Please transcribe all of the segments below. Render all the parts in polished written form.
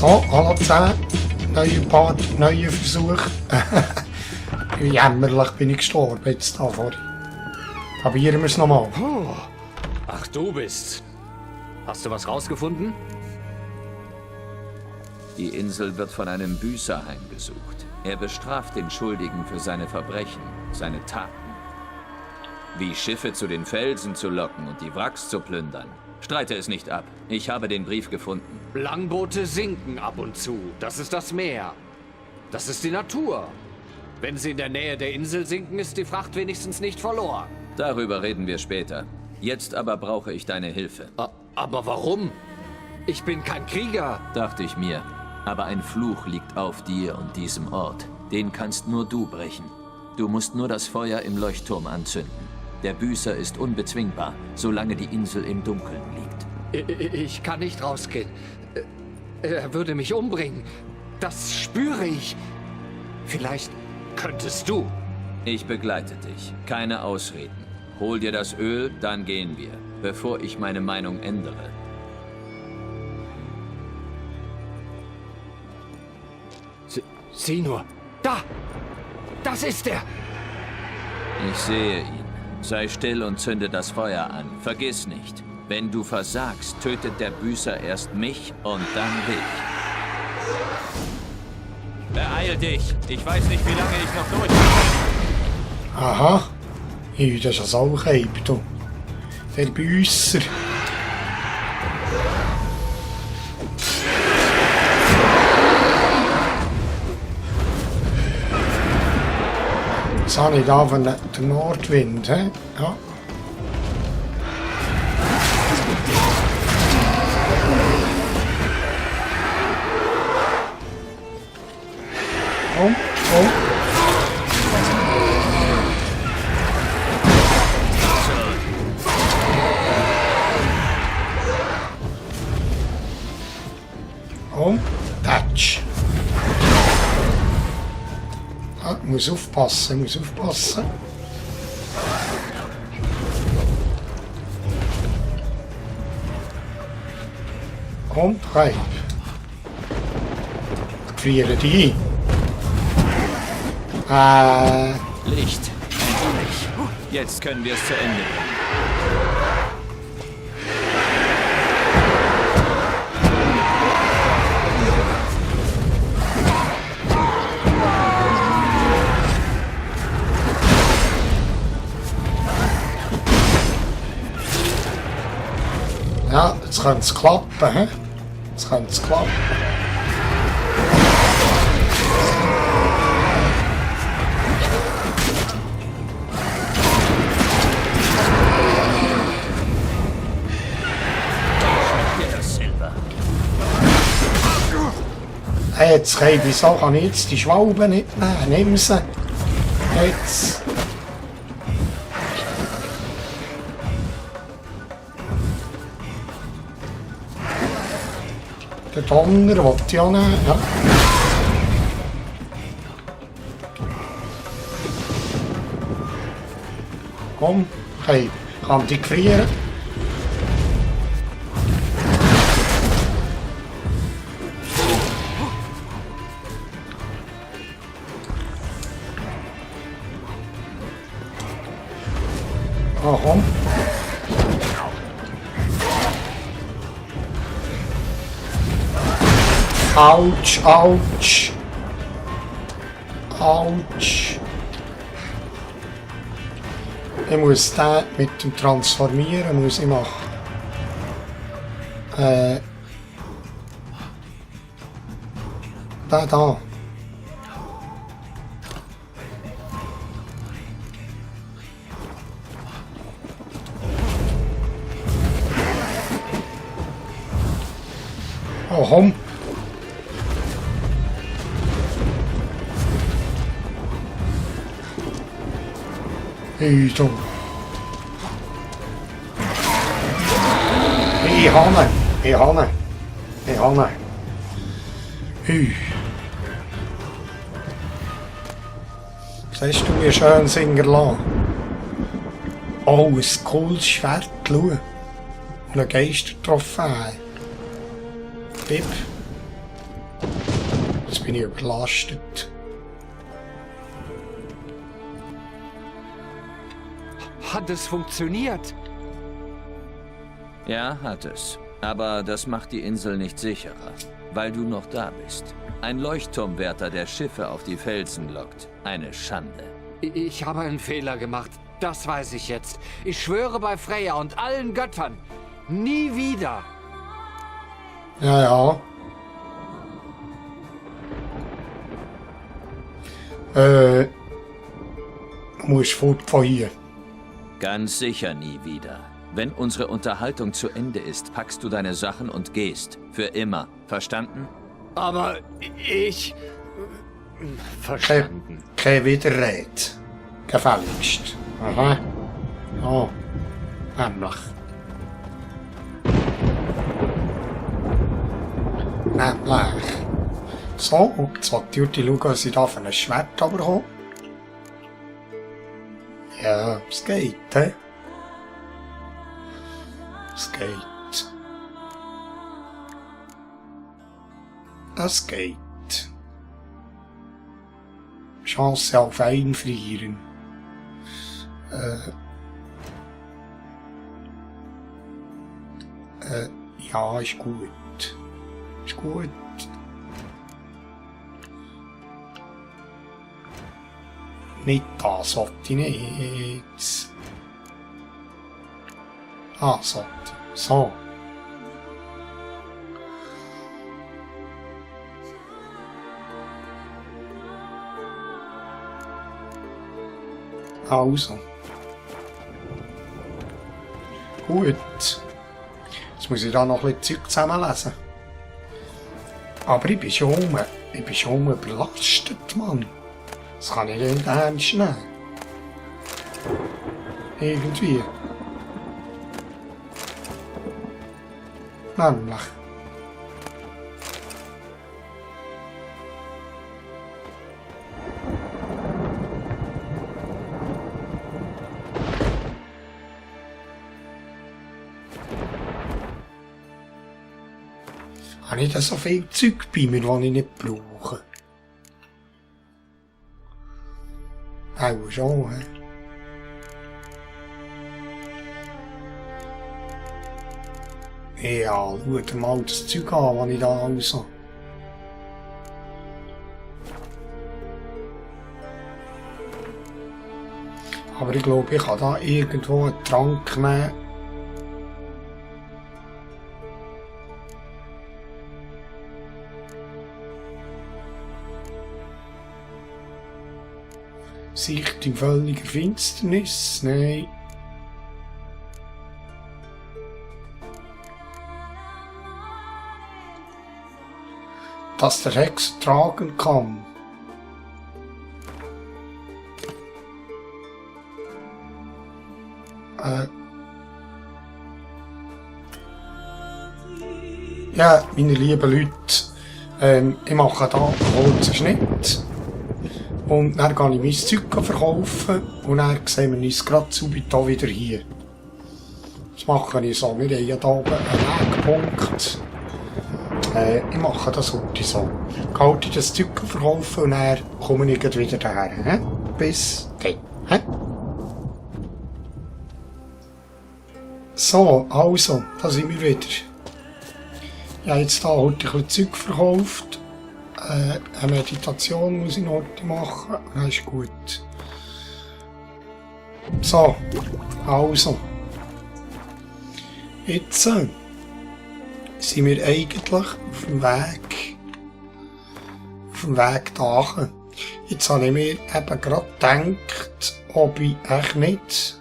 So, hallo zusammen. Neuer Part, neuer Versuch. Wie jämmerlich bin ich gestorben jetzt da vorhin. Probieren wir es nochmal. Ach, du bist. Hast du was rausgefunden? Die Insel wird von einem Büßer heimgesucht. Er bestraft den Schuldigen für seine Verbrechen, seine Taten. Wie Schiffe zu den Felsen zu locken und die Wracks zu plündern. Streite es nicht ab. Ich habe den Brief gefunden. Langboote sinken ab und zu. Das ist das Meer. Das ist die Natur. Wenn sie in der Nähe der Insel sinken, ist die Fracht wenigstens nicht verloren. Darüber reden wir später. Jetzt aber brauche ich deine Hilfe. Aber warum? Ich bin kein Krieger. Dachte ich mir. Aber ein Fluch liegt auf dir und diesem Ort. Den kannst nur du brechen. Du musst nur das Feuer im Leuchtturm anzünden. Der Büßer ist unbezwingbar, solange die Insel im Dunkeln liegt. Ich kann nicht rausgehen. Er würde mich umbringen. Das spüre ich. Vielleicht könntest du. Ich begleite dich. Keine Ausreden. Hol dir das Öl, dann gehen wir, bevor ich meine Meinung ändere. Sieh nur. Da! Das ist er! Ich sehe ihn. Sei still und zünde das Feuer an. Vergiss nicht, wenn du versagst, tötet der Büßer erst mich und dann dich. Beeil dich! Ich weiß nicht, wie lange ich noch durch bin. Aha. Ja, das ist ein Saucheib, du. Der Büsser. Jetzt habe ich da von der Nordwind, he? Ja. Komm, komm. Komm, Touch. Ah, muss aufpassen, muss aufpassen. Komm, rein. Frieren die ein. Licht, endlich. Jetzt können wir es zu Ende bringen. Ja, jetzt könnte es klappen, he? Jetzt könnte es klappen. Jetzt kann ich, wieso kann ich jetzt die Schwalbe nicht nehmen? Nimm sie. Jetzt. Der Donner will ich auch nehmen. Ja. Komm, okay. Kann die frieren. Oh, komm. Autsch, Autsch. Autsch. Ich muss den mit dem Transformieren muss ich machen. Da. Oh, komm. Hey, du. Ich habe ihn. Hey. Siehst du, wie schön Singer lassen? Oh, ein cooles Schwert, schau. Eine Geistertrophäe. Bib. Jetzt bin ich überlastet. Hat es funktioniert? Ja, hat es. Aber das macht die Insel nicht sicherer, weil du noch da bist. Ein Leuchtturmwärter, der Schiffe auf die Felsen lockt. Eine Schande. Ich habe einen Fehler gemacht. Das weiß ich jetzt. Ich schwöre bei Freya und allen Göttern. Nie wieder. Ja, ja. Du musst fort von hier. Ganz sicher nie wieder. Wenn unsere Unterhaltung zu Ende ist, packst du deine Sachen und gehst. Für immer. Verstanden? Aber ich... Verstanden. Kein Widerrede. Gefälligst. Aha. Ja. Nämlich. So, jetzt wollte ich schauen, was ich da für ein Schwert bekomme. Ja, es geht, hä? Es geht. Es geht. Chance auf einen Frieren. Ja, ist gut. Ist gut. Nicht das wollte ich nicht. Ah, sollte ich. So. Also. Gut. Jetzt muss ich da noch ein bisschen Zeug zusammenlesen. Aber ich bin schon überlastet, Mann. Das kann ich nicht ernst nehmen. Irgendwie. Nämlich. Habe ich da so viel Zeug bei mir, das ich nicht brauche? Auch schon, hä? Ja, schau dir mal das Zeug an, das ich da alles habe. Aber ich glaube, ich kann da irgendwo einen Trank nehmen. Sicht in völliger Finsternis? Nein. Dass der Hex tragen kann. Ja, meine lieben Leute, ich mache hier einen kurzen Schnitt. Und dann gehe ich mein Zeug verkaufen und dann sehen wir uns gerade subito wieder hier. Das mache ich so. Wir haben hier oben einen Wegpunkt. Ich mache das heute so. Ich halte das Zeug verkaufen und dann komme ich wieder daher. Bis dann. So, also, da sind wir wieder. Ich habe jetzt hier heute ein bisschen Zeug verkauft. Eine Meditation muss ich noch heute machen. Das ist gut. So, also. Jetzt sind wir eigentlich auf dem Weg. Dahin. Jetzt habe ich mir eben gerade gedacht, ob ich echt nicht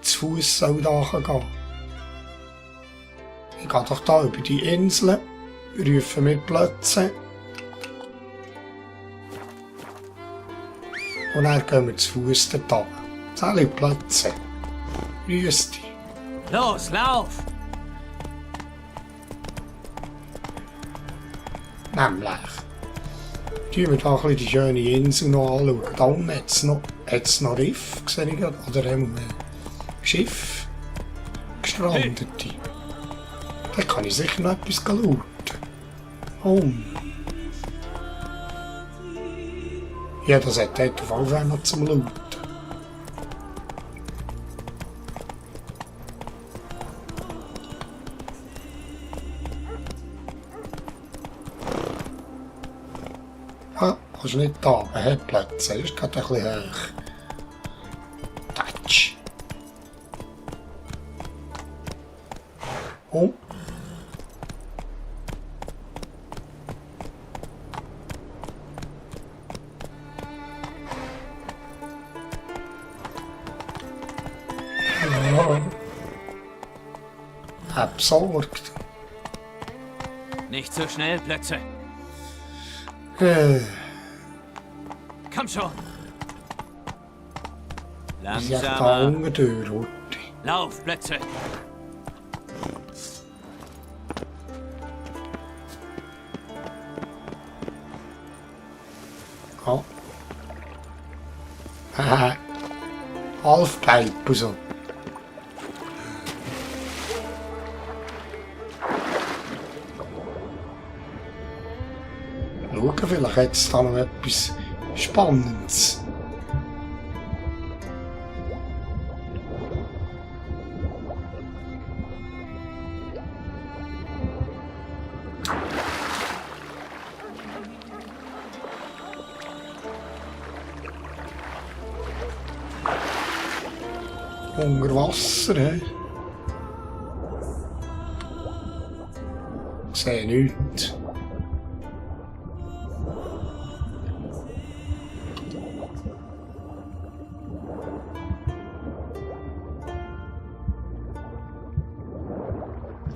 zu Fuß dahin gehen. Ich gehe doch da über die Insel, rufe mir Plätze. Und dann gehen wir zu Fuß dort runter. Alle Plätze. Grüß dich. Los, lauf! Nämlich. Schauen wir da ein bisschen die schöne Insel noch anschauen. Da unten hat es noch Riff, sehe ich gerade. Oder ein Schiff. Gestrandete. Da kann ich sicher noch etwas looten. Ja, das hat dort auf alle Fälle noch zum Looten. Ah, kannst du nicht da. Er hat Plätze. Er ist gerade ein bisschen hoch. Touch. Oh. Ja. Hab besorgt. Nicht so schnell, Plötze. Komm schon. Ich da Langsamer. unten durch. Lauf, Plötze. Ja. Haha. Halfpipe und so. Schauen, vielleicht hat es da noch etwas Spannendes. Unter Wasser, hä? Ich sehe nichts.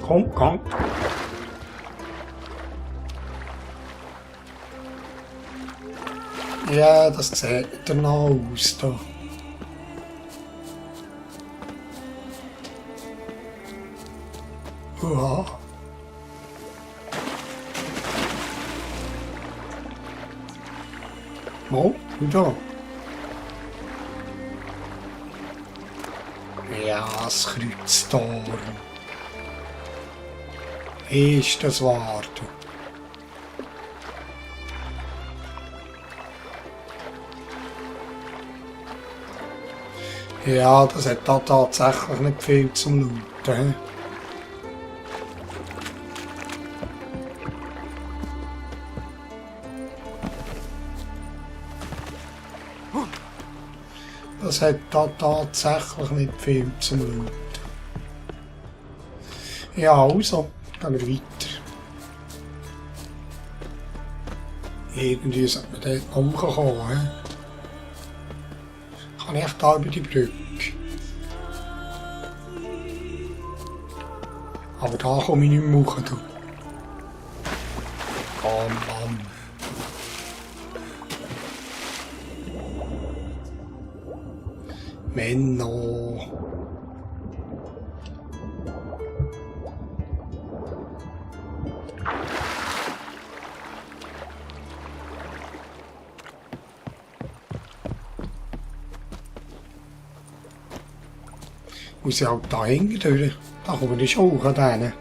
Komm. Ja, das sieht danach aus da. Ja. Oh, da. Ja, das Kreuztor. Ist das wahr? Ja, das hat da tatsächlich nicht viel zum Looten. Das hat da tatsächlich nicht viel zum Looten. Ja, also, gehen wir weiter. Irgendwie sollte man dort noch hochkommen. Kann ich da über die Brücke? Aber da komme ich nicht mehr hoch. Oh Mann. Menno. Muss ich halt da hinten durch. Da komme ich schon hoch an denen.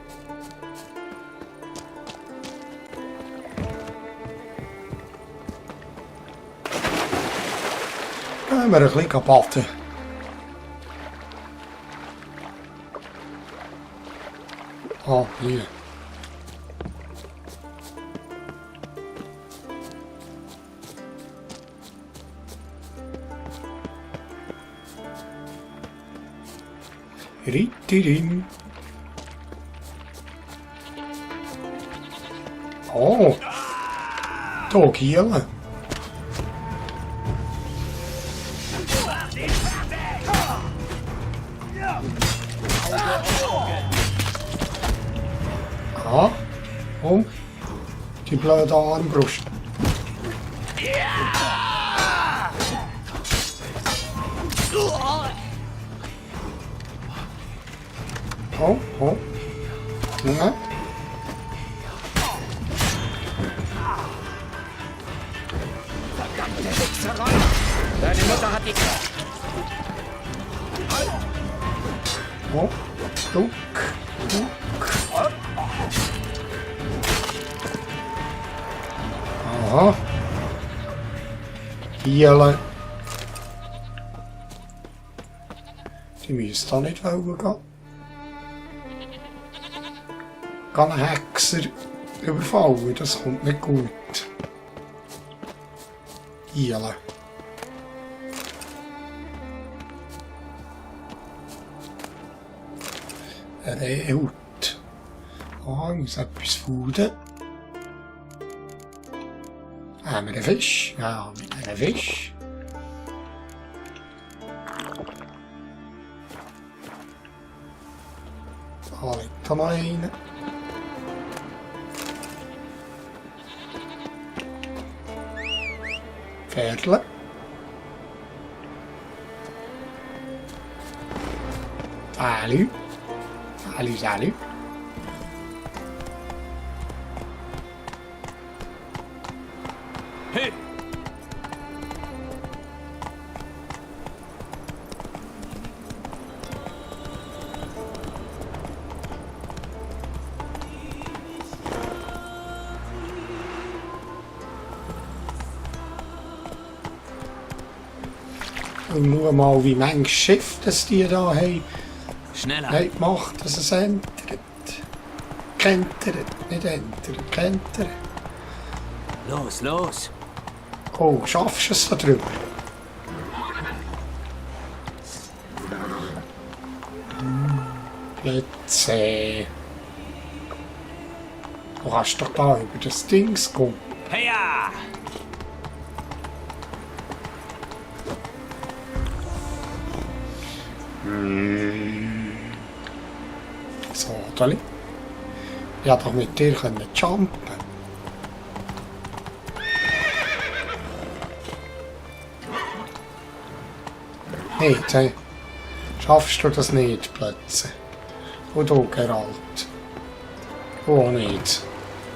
Gehen wir ein bisschen baden. Ah, hier. Rittirim. Oh. Da Gielen. Ah. Oh. Die blöde Armbrust. Oh. Ja. Verdammte Wichserei! Deine Mutter hat die... Oh. Duck. Aha. Hielen. Die müssen da nicht wollen gehen. Kann einen Hexer überfallen, das kommt nicht gut. Hielen. Ein Rehhut. Ah, ich muss etwas fuden. Haben wir einen Fisch? Ja, mit einem Fisch. Da liegt da noch einer. Pferdle. Salut. Salut, salut. Hey! Und schau mal, wie manches Schiff das die da haben. Schneller! Nein, gemacht, dass es entert. Kentert, nicht entert, kentert. Los, los! Oh, schaffst du es da drüber? Plätze. Du kannst doch da über das Dings kommen. Heya! So, Dolly. Ja, doch mit dir können jumpen. Nicht, hey. Schaffst du das nicht, Plätze? Und du, Geralt. Oh, nicht.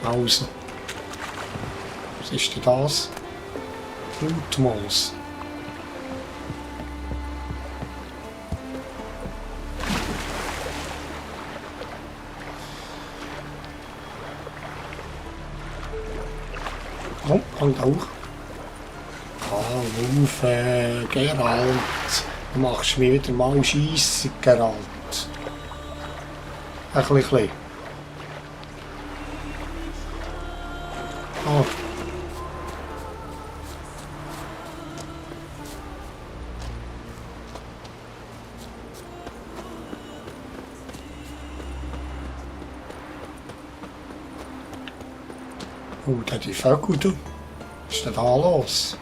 Also. Was ist denn das? Blutmoos. Oh, und auch. Ah, auf, Geralt. Du machst mich wieder mal scheissig, Geralt. Ein bisschen. Oh. Oh, da die Vögel, du. Was ist denn da los?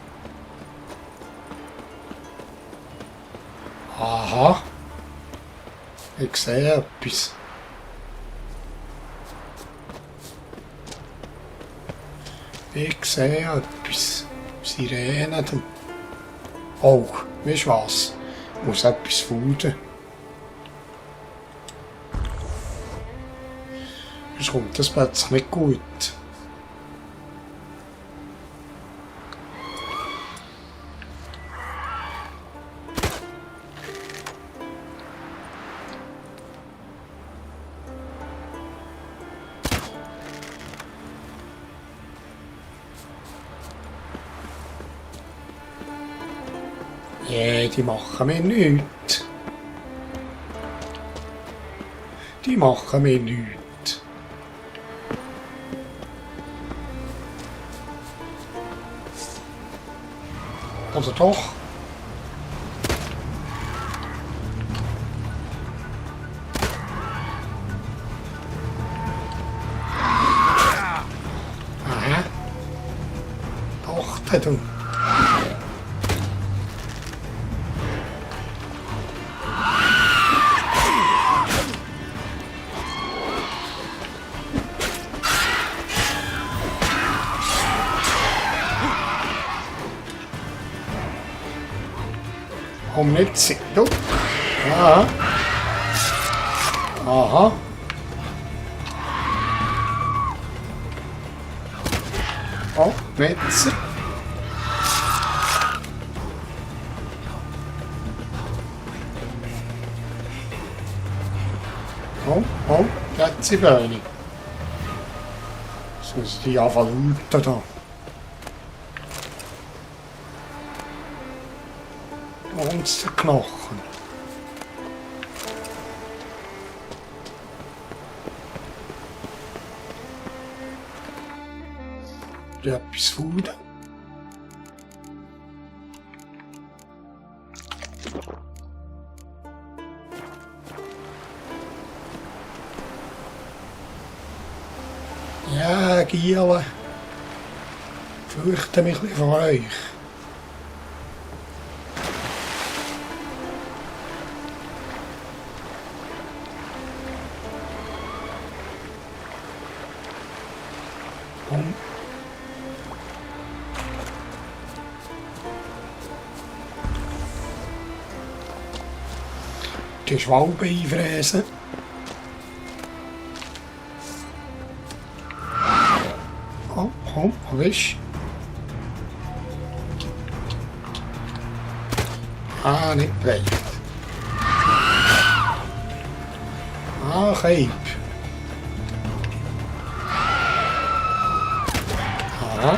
Aha. Ich sehe etwas. Ich sehe etwas. Sirenen. Du. Oh, weißt du was? Ich muss etwas fuden. Sonst kommt das plötzlich nicht gut. Ja, die machen mir nichts. Die machen mir nichts. Oder doch? Aha. Doch, du. Komm nicht sehen. Du. Aha. Aha. Oh, Metzer. Oh, Plätziböhne. Das müssen die anfangen da. Monsterknochen. Etwas Food. Ja, Giele. Ich fürchte mich ein bisschen von euch. Komm. Die Schwalbe einfräsen. Komm, wo bist du? Ah, nicht breit. Ah, Keib. Ah.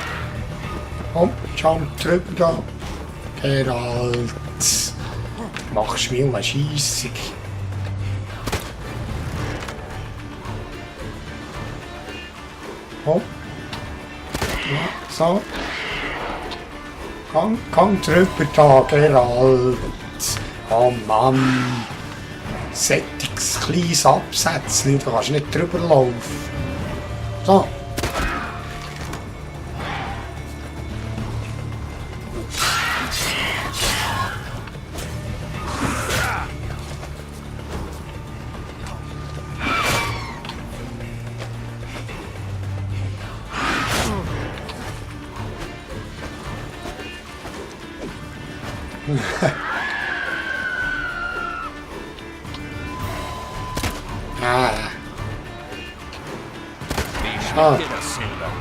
Komm, jump drüber da. Geralt. Machst mir mal scheissig. Komm. Ja, so. Komm drüber da, Geralt. Oh Mann. Sättiges kleines Absätzchen, da kannst du nicht drüber laufen. So. Ah. Wie schmeckt dir das Silber?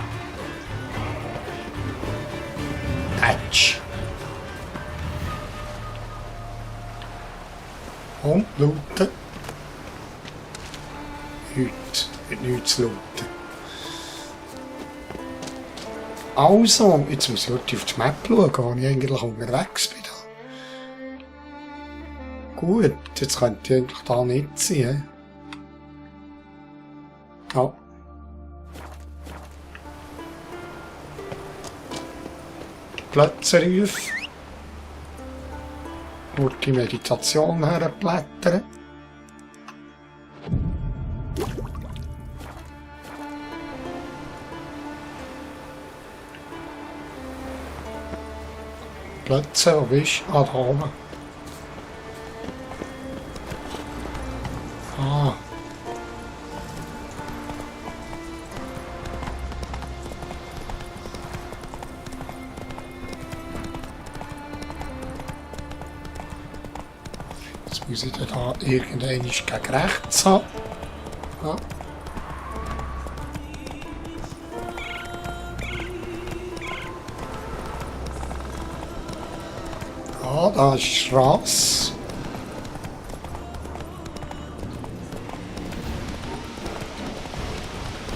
Patsch. Komm, looten. Heute nichts zu looten. Also, jetzt muss ich heute auf die Map schauen, wo ich eigentlich unterwegs bin. Gut, jetzt könnte ich eigentlich da nicht sein. Ja. Plätze rufen. Nur die Meditation herblättern. Plätze, wo bist du? Ah, da oben. Ah. Jetzt muss ich da irgendwann gegen rechts haben. Ja. Ah, da ist die Strasse.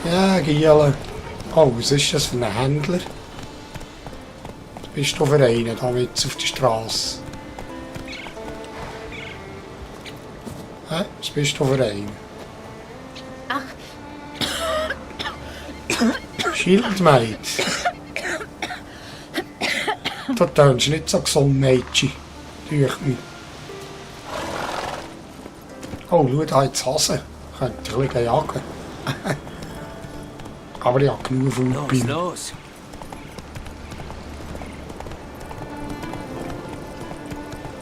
Ja, Giele. Oh, was ist das für ein Händler? Was bist du für einen da jetzt auf der Straße? Hä? Was bist du für einen? Ach. Schildmeid. Du tönst nicht so gesund, Mädchen. Durch mich. Oh, schau da jetzt Hase. Könnte ich ein bisschen jagen. Aber ich habe genug Food bei Los, mir. los.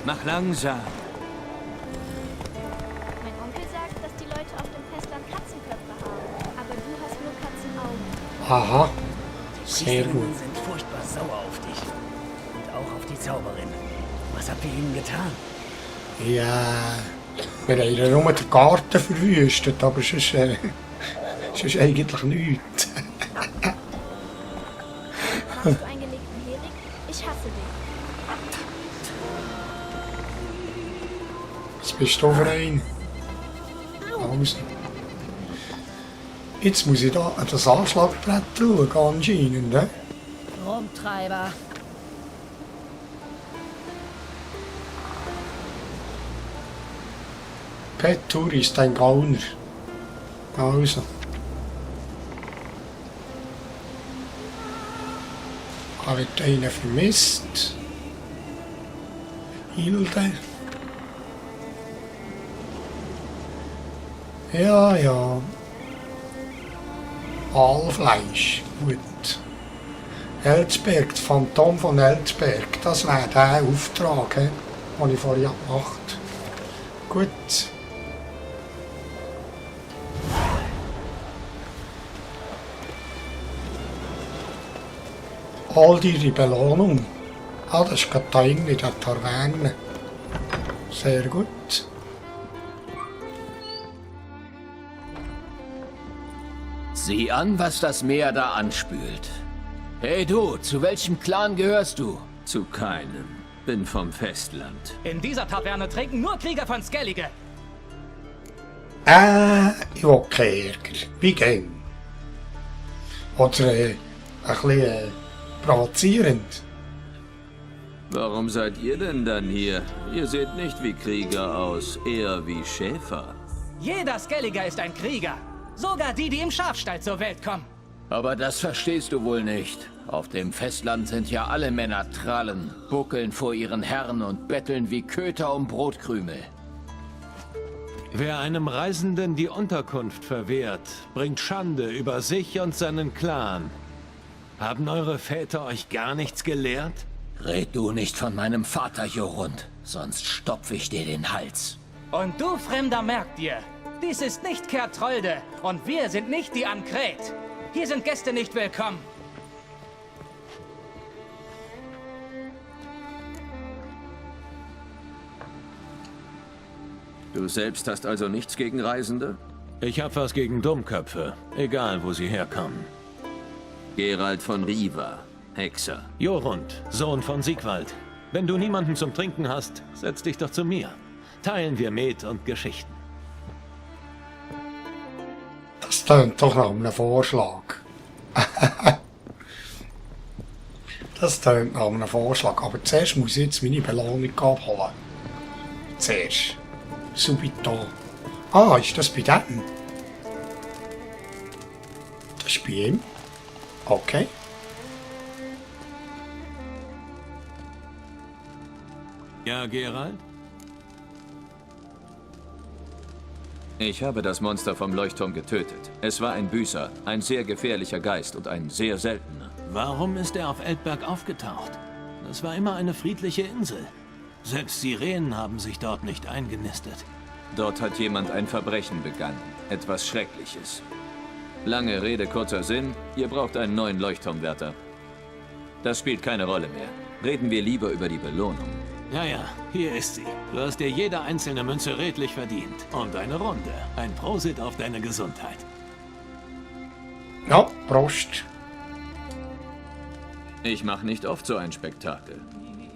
Mach langsam. Mein Onkel sagt, dass die Leute auf dem Festland Katzenköpfe haben. Aber du hast nur Katzenaugen. Aha. Die Sehr gut. Priesterinnen sind furchtbar sauer auf dich. Und auch auf die Zauberin. Was habt ihr ihnen getan? Ja. Wir haben ja nur den Garten verwüstet, aber sonst eigentlich nichts. Hast du eingelegten Hering? Ich hasse dich. Was bist du für ein? Also. Jetzt muss ich da an das Anschlagbrett schauen, anscheinend. Ne? Rumtreiber. Petur ist ein Gauner. Also. Da wird einer vermisst. Hilde. Ja, ja. Aalfleisch. Gut. Elsberg, das Phantom von Elsberg. Das wäre der Auftrag, den ich vorher gemacht habe. Gut. All die Belohnung. Ah, das ist gerade da irgendwie der Taverne. Sehr gut. Sieh an, was das Meer da anspült. Hey du, zu welchem Clan gehörst du? Zu keinem. Bin vom Festland. In dieser Taverne trinken nur Krieger von Skellige. Ja, kein Ärger. Wie gern. Oder ein bisschen provozierend. Warum seid ihr denn dann hier? Ihr seht nicht wie Krieger aus, eher wie Schäfer. Jeder Skelliger ist ein Krieger. Sogar die, die im Schafstall zur Welt kommen. Aber das verstehst du wohl nicht. Auf dem Festland sind ja alle Männer Trallen, buckeln vor ihren Herren und betteln wie Köter um Brotkrümel. Wer einem Reisenden die Unterkunft verwehrt, bringt Schande über sich und seinen Clan. Haben eure Väter euch gar nichts gelehrt? Red du nicht von meinem Vater, Jorund, sonst stopf ich dir den Hals. Und du, Fremder, merk dir, dies ist nicht Kertrolde und wir sind nicht die Ankret. Hier sind Gäste nicht willkommen. Du selbst hast also nichts gegen Reisende? Ich hab was gegen Dummköpfe, egal wo sie herkommen. Gerald von Riva, Hexer. Jorund, Sohn von Siegwald. Wenn du niemanden zum Trinken hast, setz dich doch zu mir. Teilen wir Met und Geschichten. Das tönt doch nach einem Vorschlag. Das tönt nach einem Vorschlag. Aber zuerst muss ich jetzt meine Belohnung abholen. Zuerst. Subito. Ah, ist das bei dem? Das ist bei ihm. Okay. Ja, Gerald? Ich habe das Monster vom Leuchtturm getötet. Es war ein Büßer, ein sehr gefährlicher Geist und ein sehr seltener. Warum ist er auf Eldberg aufgetaucht? Das war immer eine friedliche Insel. Selbst Sirenen haben sich dort nicht eingenistet. Dort hat jemand ein Verbrechen begangen. Etwas Schreckliches. Lange Rede, kurzer Sinn. Ihr braucht einen neuen Leuchtturmwärter. Das spielt keine Rolle mehr. Reden wir lieber über die Belohnung. Ja, hier ist sie. Du hast dir jede einzelne Münze redlich verdient. Und eine Runde. Ein Prosit auf deine Gesundheit. Ja, Prost. Ich mache nicht oft so ein Spektakel.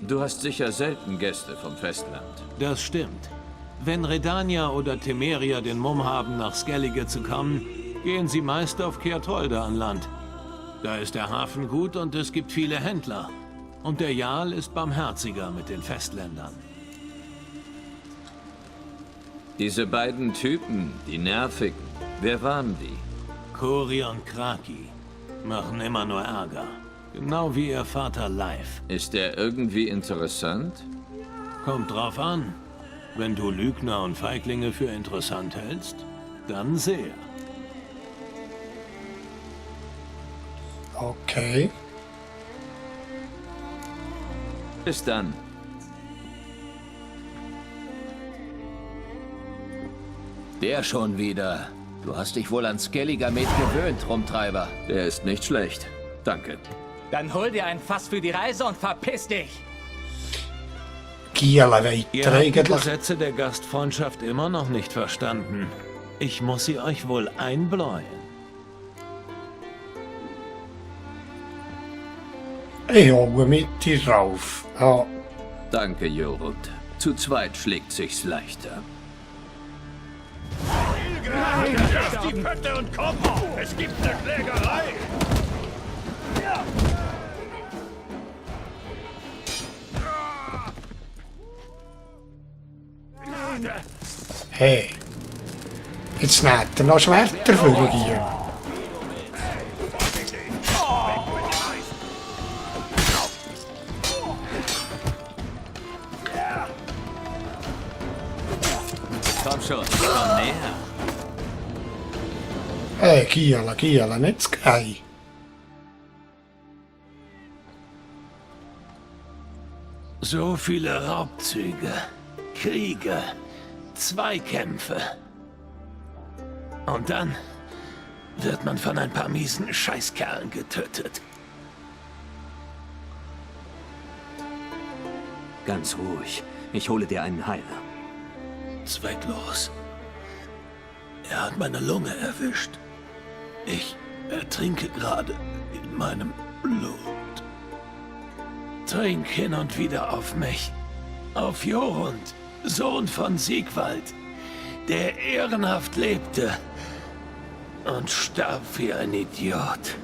Du hast sicher selten Gäste vom Festland. Das stimmt. Wenn Redania oder Temeria den Mumm haben, nach Skellige zu kommen, gehen sie meist auf Kertrolde an Land. Da ist der Hafen gut und es gibt viele Händler. Und der Jarl ist barmherziger mit den Festländern. Diese beiden Typen, die nervigen, wer waren die? Kori und Kraki machen immer nur Ärger. Genau wie ihr Vater Leif. Ist der irgendwie interessant? Kommt drauf an. Wenn du Lügner und Feiglinge für interessant hältst, dann sehr. Okay. Bis dann. Der schon wieder. Du hast dich wohl an Skelliger Met gewöhnt, Rumtreiber. Der ist nicht schlecht. Danke. Dann hol dir ein Fass für die Reise und verpiss dich. Giele weiter Ihr habt die eigentlich. Gesetze der Gastfreundschaft immer noch nicht verstanden. Ich muss sie euch wohl einbläuen. Ich hole mit dir drauf. Ja. Danke, Jorund. Zu zweit schlägt sich's leichter. Die Pötte und komm! Es gibt eine Schlägerei! Hey. Jetzt nimmt er noch Schwerter für hier. Komm schon, komm näher. Hey, Giala, nicht zu geil. So viele Raubzüge, Kriege, Zweikämpfe. Und dann wird man von ein paar miesen Scheißkerlen getötet. Ganz ruhig. Ich hole dir einen Heiler. Zwecklos. Er hat meine Lunge erwischt. Ich ertrinke gerade in meinem Blut. Trink hin und wieder auf mich. Auf Jorund, Sohn von Siegwald, der ehrenhaft lebte und starb wie ein Idiot.